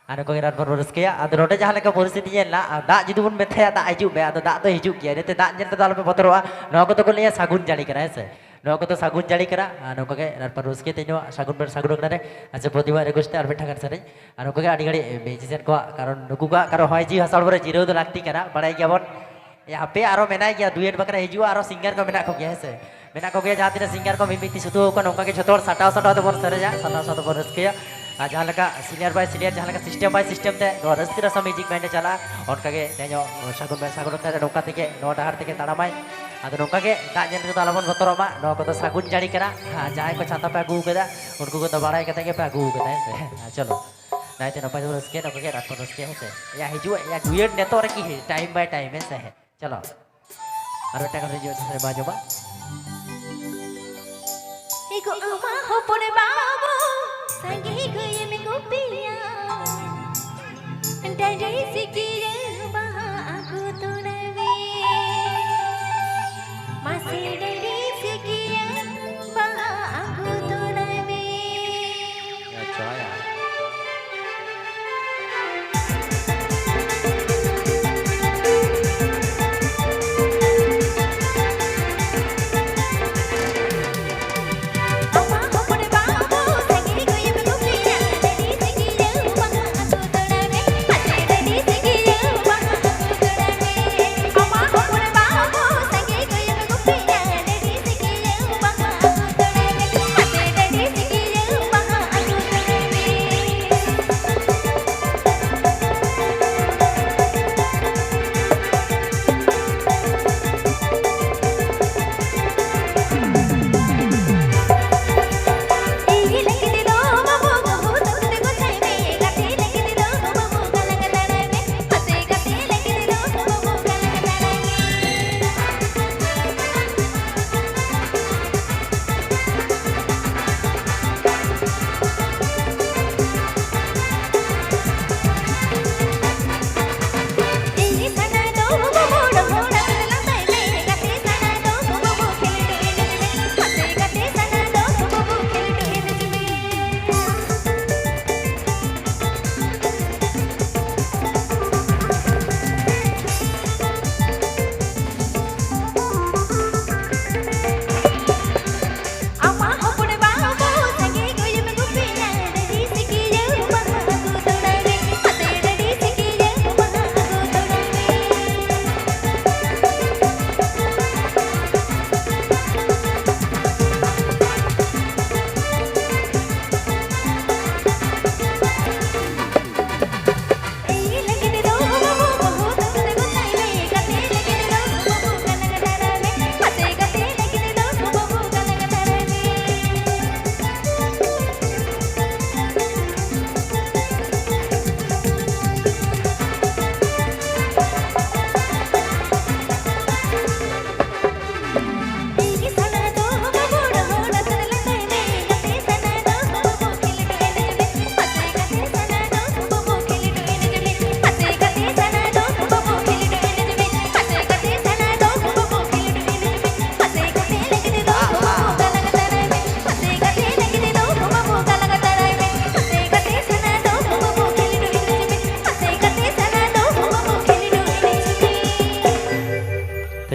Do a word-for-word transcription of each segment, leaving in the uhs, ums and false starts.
ᱟᱨ ᱱᱚᱝᱠᱟ ᱜᱮ ᱨᱟᱱ ᱵᱚᱱ ᱨᱟᱹᱥᱠᱟᱹᱭᱟ᱾ ᱟᱫᱚ ᱱᱚᱰᱮ ᱡᱟᱦᱟᱸ ᱞᱮᱠᱟ ᱯᱚᱨᱤᱥᱛᱷᱤᱛᱤ ᱧᱮᱞ ᱮᱱᱟ, ᱟᱨ ᱫᱟᱜ ᱡᱩᱫᱤ ᱵᱚᱱ ᱢᱮᱛᱟᱭᱟ, "ᱫᱟᱜ ᱦᱤᱡᱩᱜ ᱢᱮ", ᱟᱫᱚ ᱫᱟᱜ ᱫᱚ ᱦᱤᱡᱩᱜ ᱜᱮᱭᱟ᱾ ᱤᱱᱟᱹᱛᱮ ᱫᱟᱜ ᱧᱮᱞ ᱛᱮᱫᱚ ᱟᱞᱚᱯᱮ ᱵᱚᱛᱚᱨᱚᱜᱼᱟ᱾ ᱱᱚᱣᱟ ᱠᱚᱫᱚ ᱠᱚ ᱞᱟᱹᱭᱟ ᱥᱟᱹᱜᱩᱱ ᱡᱟᱹᱲᱤ ᱠᱟᱱᱟ, ᱦᱮᱸ ᱥᱮ? ᱱᱚᱣᱟ ᱠᱚᱫᱚ ᱥᱟᱹᱜᱩᱱ ᱡᱟᱹᱲᱤ ᱠᱟᱱᱟ᱾ ᱟᱨ ᱱᱚᱝᱠᱟ ᱜᱮ ᱨᱟᱱ ᱵᱚᱱ ᱨᱟᱹᱥᱠᱟᱹᱭᱟ ᱛᱮᱦᱮᱧ ᱱᱚᱣᱟ ᱥᱟᱹᱜᱩᱱ ᱵᱮᱲᱟ ᱥᱟᱹᱜᱩᱱ ᱚᱠᱛᱚ ᱨᱮ᱾ ᱟᱪᱪᱷᱟ, ᱯᱨᱚᱛᱤᱢᱟ request ᱛᱮ ᱟᱨ ᱢᱤᱫᱴᱟᱝ ᱜᱟᱱ ᱥᱮᱨᱮᱧ᱾ ᱟᱨ ᱱᱚᱝᱠᱟ ᱜᱮ ᱟᱹᱰᱤ ᱜᱷᱟᱹᱲᱤᱡ musician ᱠᱚᱣᱟᱜ, ᱠᱟᱨᱚᱱ ᱱᱩᱠᱩ ᱠᱚᱣᱟᱜ ᱠᱟᱨᱚᱱ ᱦᱚᱭ ᱡᱤᱣᱤ ᱦᱟᱥᱟ ᱦᱚᱲᱢᱚ ᱨᱮ ᱡᱤᱨᱟᱹᱣ ᱫᱚ ᱞᱟᱹᱠᱛᱤ ᱠᱟᱱᱟ, ᱵᱟᱲᱟᱭ ᱜᱮᱭᱟᱵᱚᱱ᱾ ᱮ, ᱦᱟᱯᱮ ᱟᱨᱚ ᱢᱮᱱᱟᱭ ᱜᱮᱭᱟ, duet ᱵᱟᱠᱷᱨᱟ ᱦᱤᱡᱩᱜᱼᱟ, ᱟᱨᱚ singer ᱠᱚ ᱢᱮᱱᱟᱜ ᱠᱚᱜᱮᱭᱟ, ᱦᱮᱸ ᱥᱮ? ᱢᱮᱱᱟᱜ ᱠᱚᱜᱮᱭᱟ ᱡᱟᱦᱟᱸ ᱛᱤᱱᱟᱹᱜ singer ᱠᱚ ᱢᱤᱫ ᱢᱤᱫ ᱛᱮ ᱥᱩᱫᱷᱩ ᱠᱚ ᱱᱚᱝᱠᱟ ᱜᱮ ᱡᱷᱚᱛᱚ ᱦᱚᱲ ᱥᱟᱴᱟᱣ ᱥᱟᱴᱟᱣ ᱛᱮᱵᱚᱱ ᱥᱮᱨᱮᱧᱟ, ᱥᱟᱴᱟᱣ ᱥᱟᱴᱟᱣ ᱛᱮᱵᱚᱱ ᱨᱟᱹᱥᱠᱟᱹᱭᱟ᱾ ᱟᱨ ᱡᱟᱦᱟᱸ ᱞᱮᱠᱟ senior by senior ᱡᱟᱦᱟᱸ ᱞᱮᱠᱟ system by system ᱛᱮ ᱱᱚᱣᱟ ᱨᱟᱹᱥᱠᱟᱹ ᱨᱟᱥᱟ music band ᱮ ᱪᱟᱞᱟᱜᱼᱟ, ᱚᱱᱠᱟ ᱜᱮ ᱛᱮᱦᱮᱧ ᱦᱚᱸ ᱥᱟᱹᱜᱩᱱ ᱵᱮᱲᱟ ᱥᱟᱹᱜᱩᱱ ᱚᱠᱛᱚ ᱨᱮ ᱱᱚᱝᱠᱟ ᱛᱮᱜᱮ ᱱᱚᱣᱟ ᱰᱟᱦᱟᱨ ᱛᱮᱜᱮ ᱛᱟᱲᱟᱢᱟᱭ᱾ ᱟᱫᱚ ᱱᱚᱝᱠᱟ ᱜᱮ ᱫᱟᱜ ᱧᱮᱞ ᱛᱮᱫᱚ ᱟᱞᱚᱵᱚᱱ ᱵᱚᱛᱚᱨᱚᱜ ᱢᱟ, ᱱᱚᱣᱟ ᱠᱚᱫᱚ ᱥᱟᱹᱜᱩᱱ ᱡᱟᱹᱲᱤ ᱠᱟᱱᱟ᱾ ᱟᱨ ᱡᱟᱦᱟᱸᱭ ᱠᱚ ᱪᱷᱟᱛᱟ ᱯᱮ ᱟᱹᱜᱩ ᱠᱟᱫᱟ, ᱩᱱᱠᱩ ᱠᱚᱫᱚ ᱵᱟᱲᱟᱭ ᱠᱟᱛᱮ ᱜᱮᱯᱮ ᱟᱹᱜᱩ ᱠᱟᱫᱟ, ᱦᱮᱸ ᱥᱮ? ᱦᱮᱸ, ᱪᱚᱞᱚ, ᱱᱟᱭᱛᱮ ᱱᱟᱯᱟᱭ ᱛᱮᱵᱚᱱ ᱨᱟᱹᱥᱠᱟᱹᱭᱟ, ᱱᱚᱝᱠᱟ ᱜᱮ ᱨᱟᱛ ᱵᱚᱱ ᱨᱟᱹᱥᱠᱟᱹᱭᱟ, ᱦᱮᱸ ᱥᱮ? ᱭᱟ, ᱦᱤᱡᱩᱜ, ᱭᱟ, duet ᱱᱤᱛᱚᱜ ᱨᱮᱜᱮ, time by time, ᱦᱮᱸ ᱥᱮ? ᱪᱚᱞᱚ᱾ ᱟᱨ ᱢᱤᱫᱴᱟᱝ ᱠᱟᱛᱷᱟ ᱡᱩᱫᱤ ᱥᱮᱨᱢᱟ ᱡᱚᱢᱟ᱾ ᱮ ᱜᱚ ᱟᱢᱟ ᱦᱚᱯᱚᱱ ᱵᱟᱹᱵᱩ, ᱥᱟᱸᱜᱮ ᱜᱟᱹᱭᱮᱢ ᱜᱩᱯᱤᱭᱟ᱾ ᱰᱟᱹᱰᱤ ᱥᱤᱠᱤᱭᱟᱹ ᱵᱟᱦᱟ ᱟᱹᱜᱩ ᱛᱚᱨᱟᱭ ᱢᱮ᱾ ᱢᱟᱥᱮ ᱰᱟᱹᱰᱤ ᱥᱤᱠᱤᱭᱟᱹ ᱵᱟᱦᱟ ᱟᱹᱜᱩ ᱛᱚᱨᱟᱭ ᱢᱮ᱾ ᱟᱪᱪᱷᱟ, ᱭᱟ᱾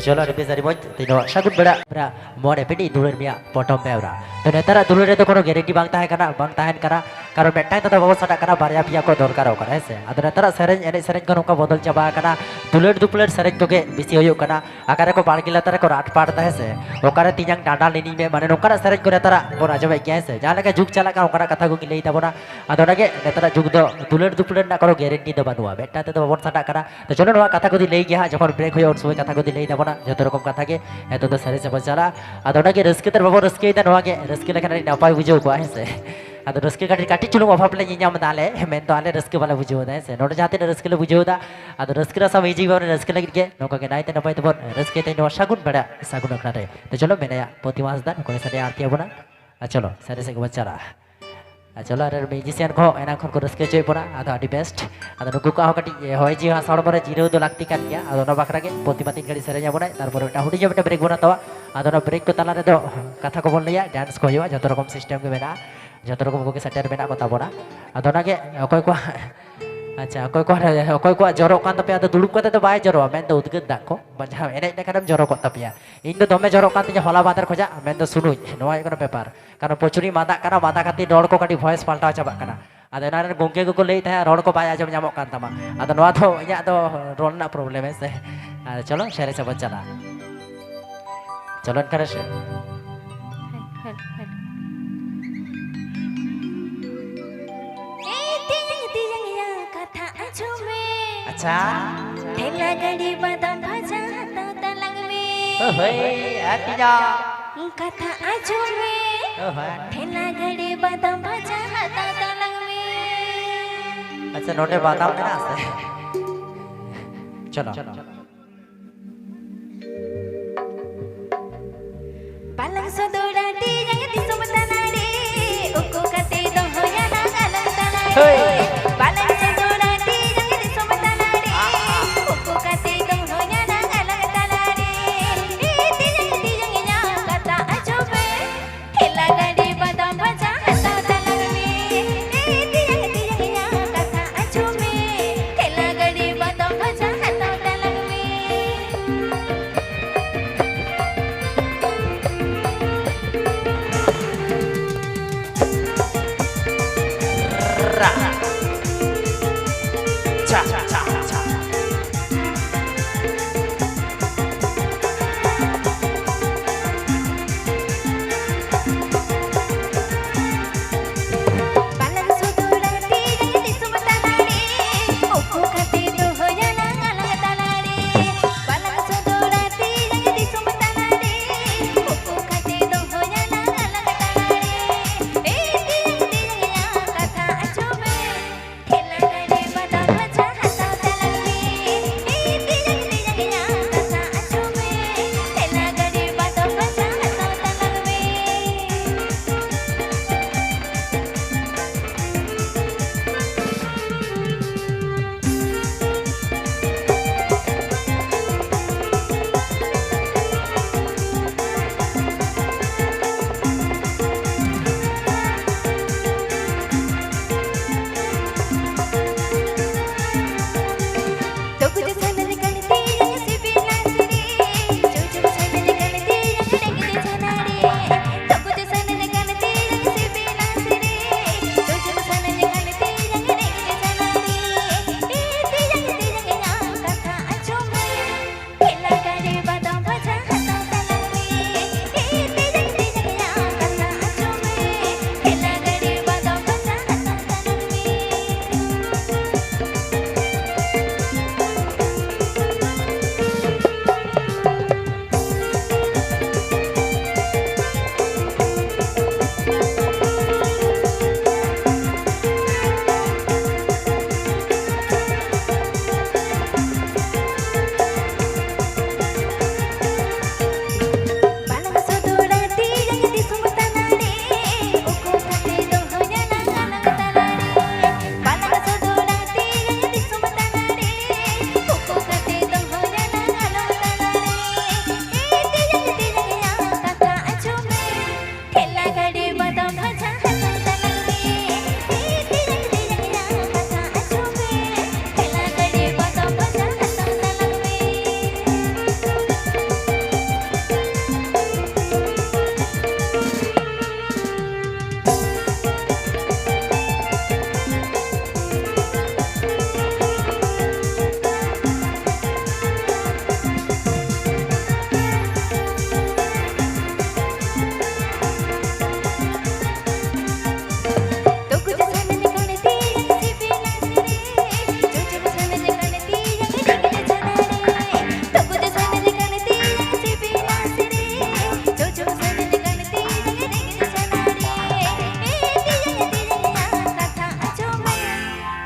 ᱪᱚᱞᱚ ᱟᱹᱰᱤ ᱵᱮᱥ, ᱟᱹᱰᱤ ᱢᱚᱡᱽ᱾ ᱛᱮᱦᱮᱧ ᱫᱚ ᱥᱟᱹᱜᱩᱱ ᱵᱮᱲᱟ ᱵᱮᱲᱟ ᱢᱚᱱᱮ ᱯᱤᱱᱤ ᱫᱩᱞᱟᱹᱲ ᱢᱮᱭᱟ ᱯᱚᱴᱚᱢ ᱵᱮᱣᱨᱟ᱾ ᱛᱚ ᱱᱮᱛᱟᱨᱟᱜ ᱫᱩᱞᱟᱹᱲ ᱨᱮᱫᱚ ᱠᱳᱱᱳ ᱜᱮᱨᱮᱱᱴᱤ ᱵᱟᱝ ᱛᱟᱦᱮᱸ ᱠᱟᱱᱟ, ᱵᱟᱝ ᱛᱟᱦᱮᱱ ᱠᱟᱱᱟ᱾ ᱠᱟᱨᱚᱱ ᱢᱤᱫᱴᱟᱝ ᱛᱮᱫᱚ ᱵᱟᱵᱚᱱ ᱥᱟᱰᱟᱜ ᱠᱟᱱᱟ, ᱵᱟᱨᱭᱟ ᱯᱮᱭᱟ ᱠᱚ ᱫᱚᱨᱠᱟᱨᱚᱜ ᱠᱟᱱᱟ, ᱦᱮᱸ ᱥᱮ? ᱟᱫᱚ ᱱᱮᱛᱟᱨᱟᱜ ᱥᱮᱨᱮᱧ ᱮᱱᱮᱡ ᱥᱮᱨᱮᱧ ᱠᱚ ᱱᱚᱝᱠᱟ ᱵᱚᱫᱚᱞ ᱪᱟᱵᱟ ᱟᱠᱟᱱᱟ, ᱫᱩᱞᱟᱹᱲ ᱫᱩᱯᱞᱟᱹᱲ ᱥᱮᱨᱮᱧ ᱠᱚᱜᱮ ᱵᱮᱥᱤ ᱦᱩᱭᱩᱜ ᱠᱟᱱᱟ᱾ ᱚᱠᱟᱨᱮ ᱠᱚ ᱵᱟᱲᱜᱮ ᱞᱟᱛᱟᱨ ᱨᱮᱠᱚ ᱨᱟᱴ ᱯᱟᱴ ᱫᱟ, ᱦᱮᱸ ᱥᱮ? ᱚᱠᱟᱨᱮ ᱛᱤᱧᱟᱝ ᱰᱟᱸᱰᱟ ᱞᱤᱱᱤᱧ ᱢᱮ, ᱢᱟᱱᱮ ᱱᱚᱝᱠᱟᱱᱟᱜ ᱥᱮᱨᱮᱧ ᱠᱚ ᱱᱮᱛᱟᱨᱟᱜ ᱵᱚᱱ ᱟᱸᱡᱚᱢᱮᱫ ᱜᱮᱭᱟ, ᱦᱮᱸ ᱥᱮ? ᱡᱟᱦᱟᱸ ᱞᱮᱠᱟ ᱡᱩᱜᱽ ᱪᱟᱞᱟᱜ ᱠᱟᱱᱟ ᱚᱱᱠᱟᱱᱟᱜ ᱠᱟᱛᱷᱟ ᱠᱚᱜᱮ ᱞᱟᱹᱭ ᱛᱟᱵᱚᱱᱟ᱾ ᱟᱫᱚ ᱚᱱᱟᱜᱮ ᱱᱮᱛᱟᱨᱟᱜ ᱡᱩᱜᱽ ᱫᱚ ᱫᱩᱞᱟᱹᱲ ᱫᱩᱯᱞᱟᱹᱲ ᱨᱮᱱᱟᱜ ᱠᱳᱱᱳ ᱜᱮᱨᱮᱱᱴᱤ ᱫᱚ ᱵᱟᱹᱱᱩᱜᱼᱟ, ᱢᱤᱫᱴᱟᱝ ᱛᱮᱫᱚ ᱵᱟᱵᱚᱱ ᱥᱟᱰᱟᱜ ᱠᱟᱱᱟ᱾ ᱛᱚ ᱪᱚᱞᱚ ᱱᱚᱣᱟ ᱠᱟᱛᱷᱟ ᱠᱚᱫᱚ ᱞᱟᱹᱭ ᱜᱮᱭᱟ ᱦᱟᱸᱜ, ᱡᱚᱠᱷᱚᱱ ᱵᱨᱮᱠ ᱦᱩᱭᱩᱜᱼᱟ ᱩᱱ ᱥᱚᱢᱚᱭ ᱠᱟᱛᱷᱟ ᱠᱚᱫᱚ ᱞᱟᱹᱭ ᱛᱟᱵᱚᱱᱟ, ᱡᱚᱛᱚ ᱨᱚᱠᱚᱢ ᱠᱟᱛᱷᱟ ᱜᱮ᱾ ᱱᱤᱛᱚᱜ ᱫᱚ ᱥᱮᱨᱮᱧ ᱥᱮᱫ ᱵᱚᱱ ᱪᱟᱞᱟᱜᱼᱟ᱾ ᱟᱫᱚ ᱚᱱᱟᱜᱮ ᱨᱟᱹᱥᱠᱟᱹ ᱛᱮ ᱵᱟᱵᱚᱱ ᱨᱟᱹᱥᱠᱟᱹᱭᱮᱫᱟ, ᱱᱚᱣᱟ ᱜᱮ ᱨᱟᱹᱥᱠᱟᱹ ᱞᱮᱠᱷᱟᱱ ᱟᱹᱰᱤ ᱱᱟᱯᱟᱭ ᱵᱩᱡᱷᱟᱹᱣ ᱠᱚᱜᱼᱟ, ᱦᱮᱸ ᱥᱮ? ᱟᱫᱚ ᱨᱟᱹᱥᱠᱟᱹ ᱠᱟᱹᱴᱤᱡ, ᱠᱟᱹᱴᱤᱡ ᱪᱩᱞᱩᱝ ᱚᱵᱷᱟᱵᱽ ᱞᱮ ᱧᱮᱧᱟᱢ ᱮᱫᱟ ᱟᱞᱮ, ᱢᱮᱱᱫᱚ ᱟᱞᱮ ᱨᱟᱹᱥᱠᱟᱹ ᱵᱟᱞᱮ ᱵᱩᱡᱷᱟᱹᱣ ᱮᱫᱟ, ᱦᱮᱸ ᱥᱮ? ᱱᱚᱰᱮ ᱡᱟᱦᱟᱸ ᱛᱤᱱᱟᱹᱜ ᱨᱟᱹᱥᱠᱟᱹ ᱞᱮ ᱵᱩᱡᱷᱟᱹᱣ ᱮᱫᱟ, ᱟᱫᱚ ᱨᱟᱹᱥᱠᱟᱹ ᱨᱟᱥᱟ ᱢᱤᱡᱤ ᱵᱟᱵᱚᱱ ᱨᱟᱹᱥᱠᱟᱹ ᱞᱟᱹᱜᱤᱫ ᱜᱮ ᱱᱚᱝᱠᱟ ᱜᱮ ᱱᱟᱭᱛᱮ ᱱᱟᱯᱟᱭ ᱛᱮᱵᱚᱱ ᱨᱟᱹᱥᱠᱟᱹᱭ ᱛᱮ ᱱᱚᱣᱟ ᱥᱟᱹᱜᱩᱱ ᱵᱮᱲᱟ ᱥᱟᱹᱜᱩᱱ ᱟᱠᱷᱲᱟ ᱨᱮ᱾ ᱛᱚ ᱪᱚᱞᱚ ᱢᱮᱱᱟᱭᱟ ᱯᱨᱚᱛᱤᱢᱟ ᱦᱟᱸᱥᱫᱟ, ᱱᱚᱝᱠᱟ ᱜᱮ ᱥᱟᱰᱮ ᱟᱨᱛᱤ ᱟᱵᱚᱱᱟ᱾ ᱟᱨ ᱪᱚᱞᱚ ᱥᱮᱨᱮᱧ ᱥᱮᱫ ᱜᱮᱵᱚᱱ ᱪᱟᱞᱟᱜᱼᱟ᱾ ᱟᱨ ᱪᱚᱞᱚ, ᱟᱨ ᱢᱤᱣᱡᱤᱥᱤᱭᱟᱱ ᱠᱚᱦᱚᱸ ᱮᱱᱟᱝ ᱠᱷᱚᱱ ᱠᱚ ᱨᱟᱹᱥᱠᱟᱹ ᱦᱚᱪᱚᱭᱮᱫ ᱵᱚᱱᱟ, ᱟᱫᱚ ᱟᱹᱰᱤ ᱵᱮᱥᱴ᱾ ᱟᱫᱚ ᱱᱩᱠᱩ ᱠᱚᱣᱟᱜ ᱦᱚᱸ ᱠᱟᱹᱴᱤᱡ ᱦᱚᱭ ᱡᱤᱣᱤ ᱦᱟᱥᱟ ᱦᱚᱲᱢᱚ ᱨᱮ ᱡᱤᱨᱟᱹᱣ ᱫᱚ ᱞᱟᱹᱠᱛᱤ ᱠᱟᱱ ᱜᱮᱭᱟ᱾ ᱟᱫᱚ ᱚᱱᱟ ᱵᱟᱠᱷᱨᱟ ᱜᱮ ᱯᱨᱚᱛᱤᱢᱟ ᱛᱤᱱ ᱜᱷᱟᱹᱲᱤᱡ ᱥᱮᱨᱮᱧ ᱟᱵᱚᱱᱟᱭ, ᱛᱟᱨᱯᱚᱨᱮ ᱢᱤᱫᱴᱟᱝ ᱦᱩᱰᱤᱧ ᱧᱚᱜ ᱢᱤᱫᱴᱟᱝ ᱵᱨᱮᱠ ᱵᱚᱱ ᱦᱟᱛᱟᱣᱟ᱾ ᱟᱫᱚ ᱚᱱᱟ ᱵᱨᱮᱠ ᱠᱚ ᱛᱟᱞᱟ ᱨᱮᱫᱚ ᱠᱟᱛᱷᱟ ᱠᱚᱵᱚᱱ ᱞᱟᱹᱭᱟ, ᱰᱮᱱᱥ ᱠᱚ ᱦᱩᱭᱩᱜᱼᱟ, ᱡᱚᱛᱚ ᱨᱚᱠᱚᱢ ᱥᱤᱥᱴᱮᱢ ᱜᱮ ᱢᱮᱱᱟᱜᱼᱟ, ᱡᱚᱛᱚ ᱨᱚᱠᱚᱢ ᱠᱚᱜᱮ ᱥᱮᱴᱮᱨ ᱢᱮᱱᱟᱜ ᱠᱚ ᱛᱟᱵᱚᱱᱟ᱾ ᱟᱫᱚ ᱚᱱᱟᱜᱮ ᱚᱠᱚᱭ ᱠᱚᱣᱟᱜ, ᱟᱪᱪᱷᱟ, ᱚᱠᱚᱭ ᱠᱚᱣᱟᱜ, ᱚᱠᱚᱭ ᱠᱚᱣᱟᱜ ᱡᱚᱨᱚᱜ ᱠᱟᱱ ᱛᱟᱯᱮᱭᱟ, ᱟᱫᱚ ᱫᱩᱲᱩᱵ ᱠᱟᱛᱮ ᱫᱚ ᱵᱟᱭ ᱡᱚᱨᱚᱜᱼᱟ, ᱢᱮᱱᱫᱚ ᱩᱫᱽᱜᱟᱹᱨ ᱫᱟᱜ ᱠᱚ, ᱡᱟᱦᱟᱸ ᱮᱱᱮᱡ ᱞᱮᱠᱷᱟᱱᱮᱢ ᱡᱚᱨᱚ ᱠᱚᱜ ᱛᱟᱯᱮᱭᱟ᱾ ᱤᱧ ᱫᱚ ᱫᱚᱢᱮ ᱡᱚᱨᱚᱜ ᱠᱟᱱ ᱛᱤᱧᱟ ᱦᱚᱞᱟ ᱢᱟᱫᱷᱮᱨ ᱠᱷᱚᱱᱟᱜ, ᱢᱮᱱᱫᱚ ᱥᱩᱱᱩᱡ, ᱱᱚᱣᱟ ᱦᱩᱭᱩᱜ ᱠᱟᱱᱟ ᱵᱮᱯᱟᱨ᱾ ᱠᱟᱨᱚᱱ ᱯᱨᱚᱪᱩᱨᱤᱧ ᱢᱟᱫᱟᱜ ᱠᱟᱱᱟ, ᱢᱟᱫᱟ ᱠᱷᱟᱹᱛᱤᱨ ᱨᱚᱲ ᱠᱚ ᱠᱟᱹᱴᱤᱡ ᱵᱷᱚᱭᱮᱥ ᱯᱟᱞᱴᱟᱣ ᱪᱟᱵᱟᱜ ᱠᱟᱱᱟ᱾ ᱟᱫᱚ ᱮᱱᱟᱝ ᱨᱮᱱ ᱜᱚᱢᱠᱮ ᱠᱚᱠᱚ ᱞᱟᱹᱭᱮᱫ ᱛᱟᱦᱮᱸᱫ ᱨᱚᱲ ᱠᱚ ᱵᱟᱭ ᱟᱸᱡᱚᱢ ᱧᱟᱢᱚᱜ ᱠᱟᱱ ᱛᱟᱢᱟ᱾ ᱟᱫᱚ ᱱᱚᱣᱟ ᱫᱚ ᱤᱧᱟᱹᱜ ᱫᱚ ᱨᱚᱲ ᱨᱮᱱᱟᱜ ᱯᱨᱚᱵᱞᱮᱢ, ᱦᱮᱸ ᱥᱮ? ᱟᱨ ᱪᱚᱞᱚ ᱥᱮᱨᱮᱧ ᱥᱮᱫ ᱵᱚᱱ ᱪᱟᱞᱟᱜᱼᱟ᱾ ᱪᱚᱞᱚ ᱮᱱᱠᱷᱟᱱ ᱥᱮ᱾ Hello, hello, hello. ᱮᱭ ᱛᱮᱭᱟᱝ, ᱛᱮᱭᱟᱝ ᱭᱟ, ᱠᱟᱛᱷᱟ ᱟᱸᱡᱚᱢ ᱢᱮ᱾ ᱟᱪᱪᱷᱟ᱾ ᱴᱷᱮᱞᱟ ᱜᱟᱹᱰᱤ ᱵᱟᱫᱟᱢ ᱵᱷᱟᱡᱟ ᱦᱟᱛᱟᱣ ᱛᱟᱞᱟᱝ ᱢᱮ᱾ ᱳ ᱦᱳᱭ, ᱟᱨ ᱛᱤᱱᱟᱹᱜ? ᱠᱟᱛᱷᱟ ᱟᱸᱡᱚᱢ ᱢᱮ᱾ ᱳ ᱦᱳᱭ᱾ ᱴᱷᱮᱞᱟ ᱜᱟᱹᱰᱤ ᱵᱟᱫᱟᱢ ᱵᱷᱟᱡᱟ ᱦᱟᱛᱟᱣ ᱛᱟᱞᱟᱝ ᱢᱮ᱾ ᱟᱪᱪᱷᱟ, ᱱᱚᱰᱮ ᱵᱟᱫᱟᱢ ᱢᱮᱱᱟᱜᱼᱟ ᱥᱮ? ᱪᱚᱞᱚ᱾ ᱵᱟᱞᱟᱝ ᱥᱚᱫᱚᱨᱟ ᱛᱮᱭᱟᱝ ᱫᱤᱥᱚᱢ ᱛᱟᱞᱟᱨᱮ, ᱩᱠᱩ ᱠᱟᱛᱮ ᱫᱚᱦᱚᱭᱟ ᱱᱟᱝ ᱟᱞᱟᱝ ᱛᱟᱞᱟᱨᱮ᱾ ᱦᱳᱭ᱾ ᱵᱟᱞᱟᱝ ᱥᱚᱫᱚᱨᱟ ᱛᱮᱭᱟᱝ ᱫᱤᱥᱚᱢ ᱛᱟᱞᱟᱨᱮ, ᱩᱠᱩ ᱠᱟᱛᱮ ᱫᱚᱦᱚᱭᱟ ᱱᱟᱝ ᱟᱞᱟᱝ ᱛᱟᱞᱟᱨᱮ᱾ ᱮ ᱛᱮᱭᱟᱝ, ᱛᱮᱭᱟᱝ ᱤᱧᱟᱹᱜ ᱠᱟᱛᱷᱟ ᱟᱸᱡᱚᱢ ᱢᱮ᱾ ᱴᱷᱮᱞᱟ ᱜᱟᱹᱰᱤ ᱵᱟᱫᱟᱢ ᱵᱷᱟᱡᱟ ᱦᱟᱛᱟᱣ ᱛᱟᱞᱟᱝ ᱢᱮ᱾ ᱮ ᱛᱮᱭᱟᱝ, ᱛᱮᱭᱟᱝ ᱤᱧᱟᱹᱜ ᱠᱟᱛᱷᱟ ᱟᱸᱡᱚᱢ ᱢᱮ᱾ ᱴᱷᱮᱞᱟ ᱜᱟᱹᱰᱤ ᱵᱟᱫᱟᱢ ᱵᱷᱟᱡᱟ ᱦᱟᱛᱟᱣ ᱛᱟᱞᱟᱝ ᱢᱮ᱾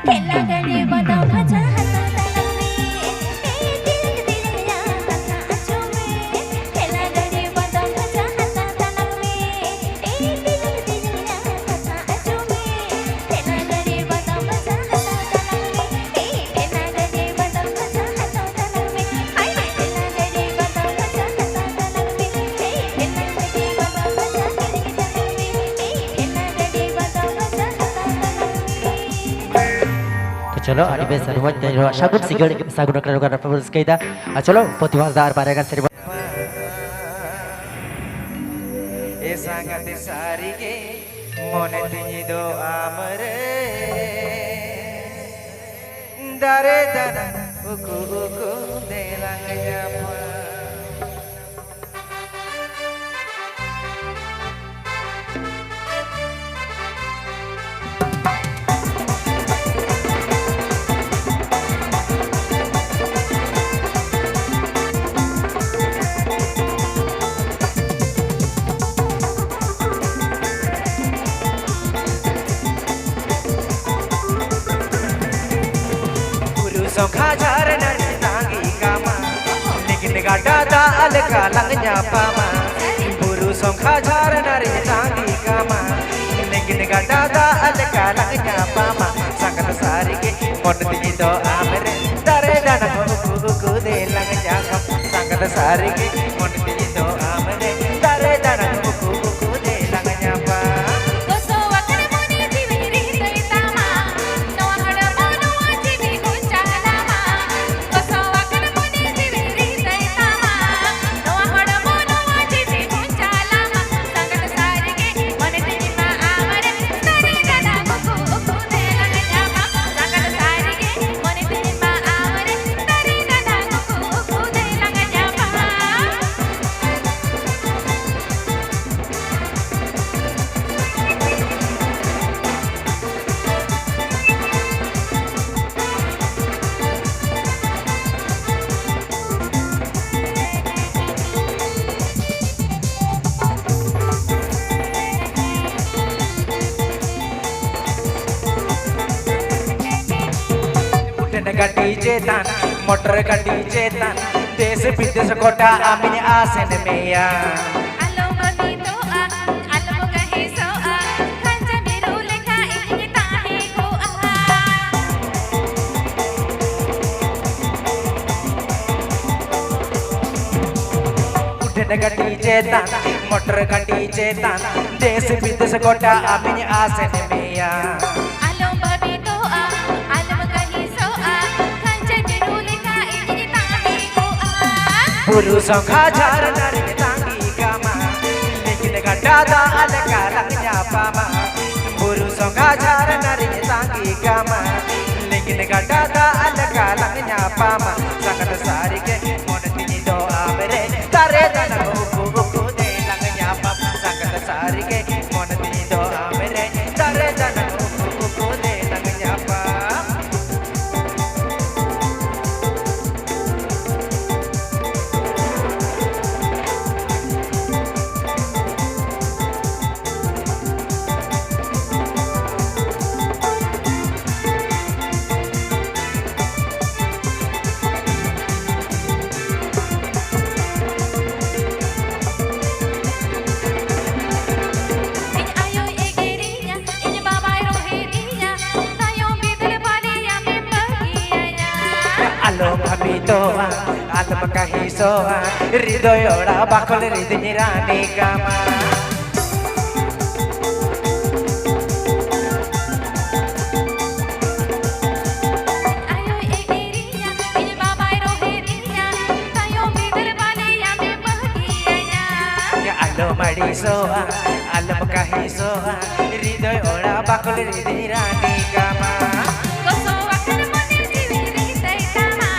ᱴᱷᱮᱞᱟ ᱜᱟᱹᱰᱤ ᱵᱟᱫᱟᱢ ᱵᱷᱟᱡᱟ ᱦᱟᱛᱟᱣ ᱛᱟᱞᱟᱝ ᱢᱮ᱾ ᱮ ᱫᱤᱞ ᱫᱤᱞ ᱭᱟ ᱠᱟᱛᱷᱟ ᱟᱸᱡᱚᱢ ᱢᱮ᱾ ᱴᱷᱮᱞᱟ ᱜᱟᱹᱰᱤ ᱵᱟᱫᱟᱢ ᱵᱷᱟᱡᱟ ᱦᱟᱛᱟᱣ ᱛᱟᱞᱟᱝ ᱢᱮ᱾ ᱮ ᱫᱤᱞ ᱫᱤᱞ ᱭᱟ ᱠᱟᱛᱷᱟ ᱟᱸᱡᱚᱢ ᱢᱮ᱾ ᱴᱷᱮᱞᱟ ᱜᱟᱹᱰᱤ ᱵᱟᱫᱟᱢ ᱵᱷᱟᱡᱟ ᱦᱟᱛᱟᱣ ᱛᱟᱞᱟᱝ ᱢᱮ᱾ ᱮ ᱴᱷᱮᱞᱟ ᱜᱟᱹᱰᱤ ᱵᱟᱫᱟᱢ ᱵᱷᱟᱡᱟ ᱦᱟᱛᱟᱣ ᱛᱟᱞᱟᱝ ᱢᱮ᱾ ᱦᱟᱭ ᱨᱮ ᱴᱷᱮᱞᱟ ᱜᱟᱹᱰᱤ ᱵᱟᱫᱟᱢ ᱵᱷᱟᱡᱟ ᱦᱟᱛᱟᱣ ᱛᱟᱞᱟᱝ ᱢᱮ᱾ ᱮ ᱴᱷᱮᱞᱟ ᱜᱟᱹᱰᱤ ᱵᱟᱫᱟᱢ ᱵᱷᱟᱡᱟ ᱠᱤᱨᱤᱧ ᱛᱟᱞᱟᱝ ᱢᱮ᱾ ᱮ ᱴᱷᱮᱞᱟ ᱜᱟᱹᱰᱤ ᱵᱟᱫᱟᱢ ᱵᱷᱟᱡᱟ ᱦᱟᱛᱟᱣ ᱛᱟᱞᱟᱝ ᱢᱮ᱾ ᱛᱚ ᱪᱚᱞᱚ, ᱟᱹᱰᱤ ᱵᱮᱥ, ᱟᱹᱰᱤ ᱢᱚᱡᱽ᱾ ᱛᱮᱦᱮᱧ ᱱᱚᱣᱟ ᱥᱟᱹᱜᱩᱱ ᱥᱤᱸᱜᱟᱹᱲ ᱥᱟᱹᱜᱩᱱ ᱟᱠᱷᱲᱟ ᱨᱮ ᱨᱟᱹᱥᱠᱟᱹᱭᱮᱫᱟ᱾ ᱟᱨ ᱪᱚᱞᱚ, ᱯᱨᱚᱛᱤᱢᱟ ᱦᱟᱸᱥᱫᱟ ᱟᱨ ᱵᱟᱨᱭᱟ ᱜᱟᱱ ᱥᱮᱨᱮᱧ ᱵᱚᱱ ᱮ ᱥᱟᱸᱜᱟᱛᱮ ᱥᱟᱹᱨᱤᱜᱮ ᱢᱚᱱᱮ ᱛᱤᱧ ᱫᱚ ᱟᱢᱨᱮ ᱫᱟᱨᱮ ᱫᱟᱱᱟ ᱩᱠᱩ ᱩᱠᱩ ᱫᱮᱞᱟᱝ ᱧᱟᱯᱟᱢ᱾ ᱵᱩᱨᱩ ᱥᱚᱸᱜᱷᱟ ᱡᱷᱟᱨᱱᱟ ᱨᱮ ᱛᱟᱸᱜᱤ ᱠᱟᱢᱟ, ᱞᱤᱸᱜᱤᱱ ᱜᱟᱰᱟ ᱫᱟᱜ ᱞᱮᱠᱟ ᱞᱟᱝ ᱧᱟᱯᱟᱢᱟ᱾ ᱵᱩᱨᱩ ᱥᱚᱸᱜᱷᱟ ᱡᱷᱟᱨᱱᱟ ᱨᱮ ᱛᱟᱸᱜᱤ ᱠᱟᱢᱟ, ᱞᱤᱸᱜᱤᱱ ᱜᱟᱰᱟ ᱫᱟᱜ ᱞᱮᱠᱟ ᱞᱟᱝ ᱧᱟᱯᱟᱢᱟ᱾ ᱥᱟᱸᱜᱟᱛ ᱥᱟᱹᱨᱤᱜᱮ ᱢᱚᱱ ᱛᱤᱧ ᱫᱚ ᱟᱢᱨᱮ ᱫᱟᱨᱮ ᱫᱟᱱᱟ ᱩᱠᱩ ᱩᱠᱩ ᱫᱮᱞᱟᱝ ᱧᱟᱯᱟᱢ᱾ ᱥᱟᱸᱜᱟᱛ ᱥᱟᱹᱨᱤᱜᱮ ᱢᱚᱱ ᱛᱤᱧ ᱫᱚ ᱟᱢᱨᱮ ᱫᱟᱨᱮ ᱫᱟᱱᱟ ᱩᱠᱩ ᱩᱠᱩ ᱫᱮᱞᱟᱝ ᱧᱟᱯᱟᱢ᱾ ᱜᱚᱥᱚ ᱟᱠᱟᱱ ᱢᱚᱱᱮ ᱡᱤᱣᱤ ᱨᱤᱦᱤᱴᱟᱹᱭ ᱛᱟᱢᱟ, ᱱᱚᱣᱟ ᱦᱚᱲᱢᱚ ᱱᱚᱣᱟ ᱡᱤᱣᱤ ᱠᱚ ᱪᱟᱞᱟᱢᱟ᱾ ᱜᱚᱥᱚ ᱟᱠᱟᱱ ᱢᱚᱱᱮ ᱡᱤᱣᱤ ᱨᱤᱦᱤᱴᱟᱹᱭ ᱛᱟᱢᱟ, ᱱᱚᱣᱟ ᱦᱚᱲᱢᱚ ᱱᱚᱣᱟ ᱡᱤᱣᱤ ᱠᱚ ᱪᱟᱞᱟᱢᱟ᱾ ᱥᱟᱸᱜᱟᱛ ᱥᱟᱹᱨᱤᱜᱮ ᱢᱚᱱᱮ ᱛᱤᱧ ᱢᱟ ᱟᱢᱨᱮ ᱫᱟᱨᱮ ᱫᱟᱱᱟ ᱩᱠᱩ ᱩᱠᱩ ᱫᱮᱞᱟᱝ ᱧᱟᱯᱟᱢ᱾ ᱥᱟᱸᱜᱟᱛ ᱥᱟᱹᱨᱤᱜᱮ ᱢᱚᱱᱮ ᱛᱤᱧ ᱢᱟ ᱟᱢᱨᱮ ᱫᱟᱨᱮ ᱫᱟᱱᱟ ᱩᱠᱩ ᱩᱠᱩ ᱫᱮᱞᱟᱝ ᱧᱟᱯᱟᱢ᱾ ᱜᱟᱹᱰᱤ ᱪᱮᱛᱟᱱ, ᱢᱚᱴᱚᱨ ᱜᱟᱹᱰᱤ ᱪᱮᱛᱟᱱ, ᱫᱮᱥ ᱵᱤᱫᱮᱥ ᱜᱚᱴᱟ ᱟᱢᱤᱧ ᱟᱥᱮᱱ ᱢᱮᱭᱟ᱾ ᱟᱞᱚᱢ ᱵᱷᱟᱹᱵᱤᱛᱚᱜᱼᱟ, ᱟᱞᱚᱢ ᱠᱟᱹᱦᱤᱥᱚᱜᱼᱟ, ᱠᱷᱟᱧᱪᱟ ᱢᱤᱨᱩ ᱞᱮᱠᱟ ᱤᱧ ᱛᱟᱦᱮᱸ ᱠᱚᱜᱼᱟ᱾ ᱩᱰᱟᱹᱱ ᱜᱟᱹᱰᱤ ᱪᱮᱛᱟᱱ, ᱢᱚᱴᱚᱨ ᱜᱟᱹᱰᱤ ᱪᱮᱛᱟᱱ, ᱫᱮᱥ ᱵᱤᱫᱮᱥ ᱜᱚᱴᱟ ᱟᱢᱤᱧ ᱟᱥᱮᱱ ᱢᱮᱭᱟ᱾ ᱟᱞᱚᱢ ᱵᱷᱟᱹᱵᱤᱛᱚᱜᱼᱟ, ᱟᱞᱚᱢ ᱠᱟᱹᱦᱤᱥᱚᱜᱼᱟ, ᱠᱷᱟᱧᱪᱟ ᱢᱤᱨᱩ ᱞᱮᱠᱟ ᱤᱧᱤᱧ ᱛᱟᱦᱮᱸ ᱠᱚᱜᱼᱟ᱾ ᱵᱩᱨᱩ ᱥᱚᱸᱜᱷᱟ ᱡᱷᱟᱨᱱᱟ ᱨᱮᱧ ᱛᱟᱸᱜᱤ ᱠᱟᱢᱟ, ᱞᱤᱸᱜᱤᱱ ᱜᱟᱰᱟ ᱫᱟᱜ ᱞᱮᱠᱟ ᱞᱟᱝ ᱧᱟᱯᱟᱢᱟ᱾ ᱵᱩᱨᱩ ᱥᱚᱸᱜᱷᱟ ᱡᱷᱟᱨᱱᱟ ᱨᱮᱧ ᱛᱟᱸᱜᱤ ᱠᱟᱢᱟ, ᱞᱤᱸᱜᱤᱱ ᱜᱟᱰᱟ ᱫᱟᱜ ᱞᱮᱠᱟ ᱞᱟᱝ ᱧᱟᱯᱟᱢᱟ᱾ ᱥᱟᱸᱜᱟᱛ ᱥᱟᱹᱨᱤ ᱜᱮ ᱢᱚᱱᱮ ᱛᱤᱧ ᱫᱚ ᱟᱢᱨᱮ ᱫᱟᱨᱮ ᱫᱟᱱᱟᱝ ᱩᱠᱩ ᱩᱠᱩ ᱫᱮᱞᱟᱝ ᱧᱟᱯᱟᱢ᱾ ᱥᱟᱸᱜᱟᱛ ᱥᱟᱹᱨᱤ ᱜᱮ ᱢᱚᱱᱮ ᱛᱤᱧ ᱫᱚ ᱟᱢᱨᱮ ᱫᱟᱨᱮ ᱫᱟᱱᱟᱝ ᱩᱠᱩ ᱩᱠᱩ ᱫᱮᱞᱟᱝ ᱧᱟᱯᱟᱢ᱾ ᱤᱧ ᱟᱭᱳᱭ ᱮᱜᱮᱨᱤᱧᱟ, ᱤᱧ ᱵᱟᱵᱟᱭ ᱨᱳᱦᱮᱫᱤᱧᱟ, ᱛᱟᱭᱚᱢ ᱵᱤᱫᱟᱹᱞ ᱵᱟᱨᱭᱟ ᱢᱮᱢ ᱵᱟᱹᱜᱤᱭᱟᱹᱧᱟ᱾ ᱟᱞᱚᱢ ᱵᱷᱟᱹᱵᱤᱛᱚᱜᱼᱟ, ᱟᱞᱚᱢ ᱠᱟᱹᱦᱤᱥᱚᱜᱼᱟ, ᱦᱨᱤᱫᱚᱭ ᱚᱲᱟᱜ ᱵᱟᱠᱷᱳᱞ ᱨᱤᱫᱤᱧ ᱨᱟᱱᱤ ᱠᱟᱢᱟ᱾ ᱟᱭᱳᱭ ᱮᱜᱮᱨᱤᱧᱟ, ᱤᱧ ᱵᱟᱵᱟᱭ ᱨᱳᱦᱮᱫᱤᱧᱟ, ᱛᱟᱭᱚᱢ ᱵᱤᱫᱟᱹᱞ ᱵᱟᱨᱭᱟ ᱢᱮᱢ ᱵᱟᱹᱜᱤᱭᱟᱹᱧᱟ᱾ ᱟᱞᱚᱢ ᱟᱹᱲᱤᱥᱚᱜᱼᱟ, ᱟᱞᱚᱢ ᱠᱟᱹᱦᱤᱥᱚᱜᱼᱟ, ᱦᱨᱤᱫᱚᱭ ᱚᱲᱟᱜ ᱵᱟᱠᱷᱳᱞ ᱨᱤᱫᱤᱧ ᱨᱟᱱᱤ ᱠᱟᱢᱟ᱾ ᱜᱚᱥᱚ ᱟᱠᱟᱱ ᱢᱚᱱᱮ ᱡᱤᱣᱤ ᱨᱤᱫᱟᱹᱭ ᱛᱟᱢᱟ,